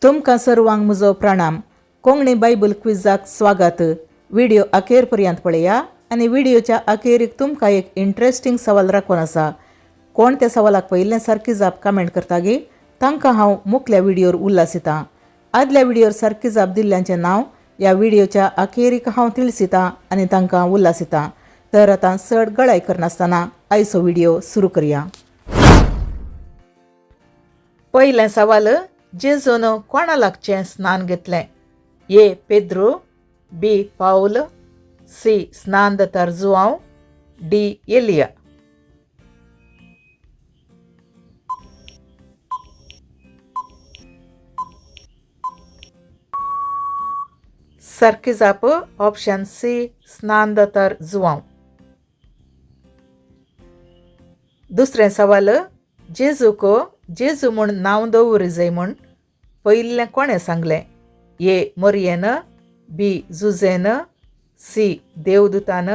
तुमकां सर्वांक म्हजो प्रणाम. कोंकणी बायबल क्विजाक स्वागत. व्हिडिओ अखेर पर्यंत पळया आनी व्हिडिओच्या अखेरीक तुमकां एक इंट्रस्टिंग सवाल राखून आसा. कोण त्या सवालाक पयलें सारकी जाप कमेंट करता गे तांकां हांव मुखल्या व्हिडियोर उल्हासितां. आदल्या व्हिडियोर सारकी जाप दिल्ल्यांचें नांव ह्या व्हिडियोच्या अखेरीक हांव तिळसितां आनी तांकां उल्हासितां. तर आतां चड गळाय करनासतना आयचो व्हिडिओ सुरू करया. पयलें सवाल, जेजून कोणा लागचें स्नान घेतलें? ए पेद्रू, बी पावल, सी स्नान दतार जुआंव, डी एलिया. सारकी जाप ऑप्शन सी स्नान दतार जुआंव. दुसरें सवाल, जेजूक जेजू म्हूण नांव दवरी जाय म्हूण पयलें कोणें सांगलें? ए मोरयेन, बी जुझेन, सी देवदूतान,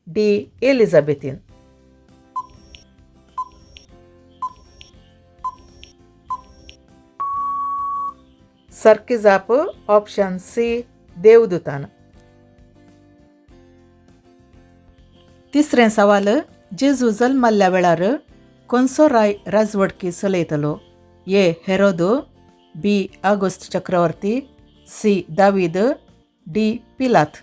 डी एलिझाबेथीन. सारकी जाप ऑप्शन सी देवदूतान. तिसरें सवाल, जेजू जल्मल्ल्या वेळार खंयचो राय राजवटकी चलयतलो? ए हेरोद, बी ऑगस्ट चक्रवर्ती, सी दावीद, डी पिलात.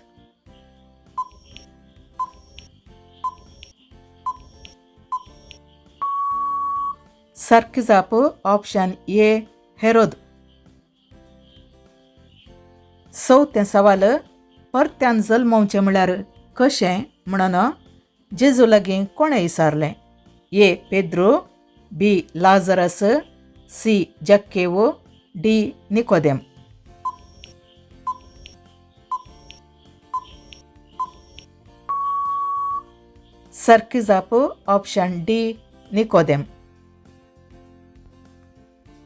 सारकी जाप ऑप्शन ए हेरोद. चवथें सवाल, परत्यान जल्मोवचें म्हळ्यार कशें म्हणून जेजू लागीं कोणें विचारलें? ए पेद्रो, बी लाजरस, सी जक्केवो, डी निकोदेम. सारकी जाप ऑप्शन डी निकोदेम.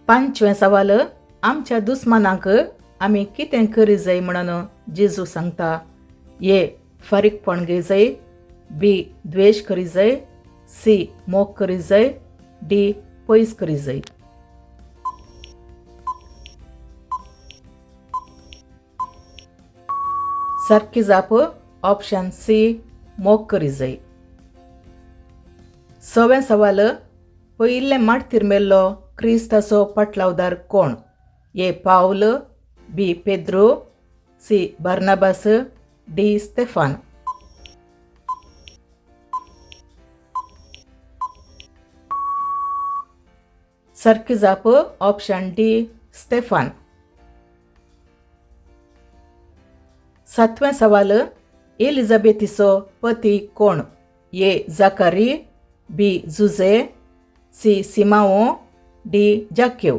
पांचवें सवाल, आमच्या दुस्मानाक आमी कितें करी जाय म्हणून जेजू सांगता? ए फारीकपण घेय, बी द्वेश करी जाय, सी मोग करी जाय, डी पयस करी जाय. सारकी जाप ऑप्शन सी मोग करी जाय. सवें सवाल, पयिल्लें माटतीर मेल्लो क्रिस्ताचो पाटलावदार कोण? ए पावल, बी पेद्रो, सी बार्नाबास, डी स्तेफान. सारकी जाप ऑप्शन डी स्तेफान. सातवें सवाल, एलिझाबेथीचो पती कोण? ए जाकारी, बी जुझे, सी सिमाओ, डी जाक्यव.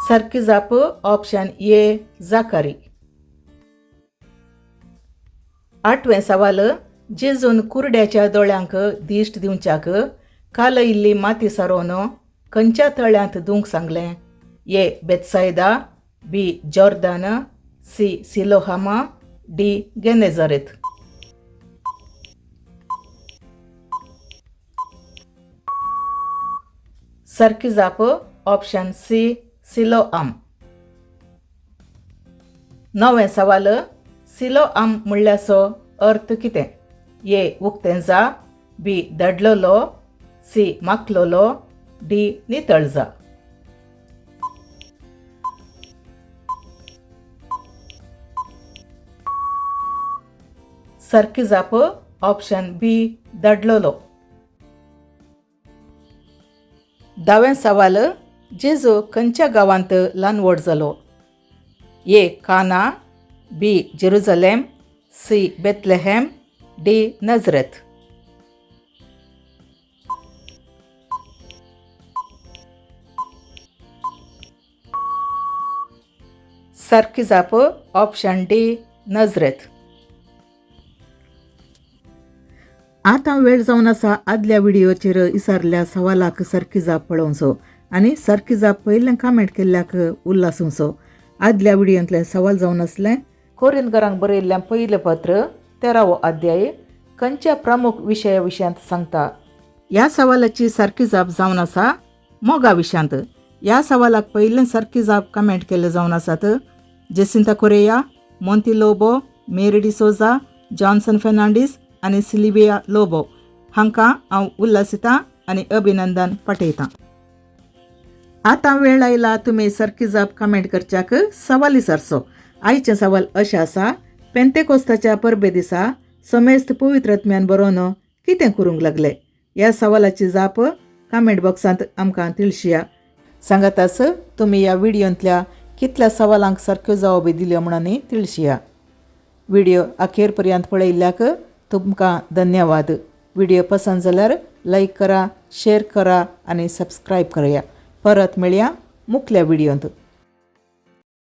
सारकी जाप ऑप्शन ए जाकारी. आठवें सवाल, जेजून कुरड्याच्या दोळ्यांक दिश्ट दिवच्याक कालयिल्ली माती सारोवन खंयच्या तळ्यांत धुवंक सांगलें? ए बेत्सायदा, बी जॉर्दन, सी सिलोहामा, डी गेनेझारेथ. सारकी जाप ऑप्शन सी सिलोआम. णवें सवाल, सिलोआम म्हणल्याचो अर्थ कितें? ए उक्तें जा, बी दडलोलो, सी माखलोलो, डी नितळ जा. सारकी जाप ऑप्शन बी दडलोलो. धावें सवाल, जेजू खंयच्या गांवांत ल्हान व्हड जालो? ए काना, बी जेरुजलेम, सी बेथलेहेम, डी नजरेथ. सारकी जाप ऑप्शन डी नजरेथ. आतां वेळ जावन आसा आदल्या व्हिडियोचेर विचारल्या सवालाक सारकी जाप पळोवचो आनी सारकी जाप पयलें कमेंट केल्ल्याक उल्हासूंचो. आदल्या व्हिडियोंतलें सवाल जावन आसलें, कोरिंदगरांक बरयल्लें पयलें पत्र 13वो अध्याय खंयच्या प्रमुख विशया विशयांत सांगता? ह्या सवालाची सारकी जाप जावन आसा मोगा विशांत. ह्या सवालाक पयलें सारकी जाप कमेंट केल्ले जावन आसात Jacinta Correa, Monty Lobo, Mary D'Souza, Johnson Fernandes आनी सिलिविया लोबो. हांकां हांव उल्हासितां आनी अभिनंदन पाठयतां. आतां वेळ आयला तुमी सारकी जाप कमेंट करच्याक सवाल विचारचो. आयचें सवाल अशें आसा, पेंतेकोस्ताच्या परबे दिसा समेस्त पवित्र आत्म्यान बरोवन कितें करूंक लागले? ह्या सवालाची जाप कमेंट बॉक्सांत आमकां तिळशिया. सांगाताच तुमी ह्या व्हिडियोंतल्या कितल्या सवालांक सारक्यो जवाबी दिल्यो म्हणून तिळशिया. व्हिडिओ अखेर पर्यंत पळयल्ल्याक तुमकां धन्यवाद. व्हिडिओ पसंत जाल्यार लायक करा, शेअर करा आनी सबस्क्रायब करया. परत मेळया मुखल्या व्हिडियोंत.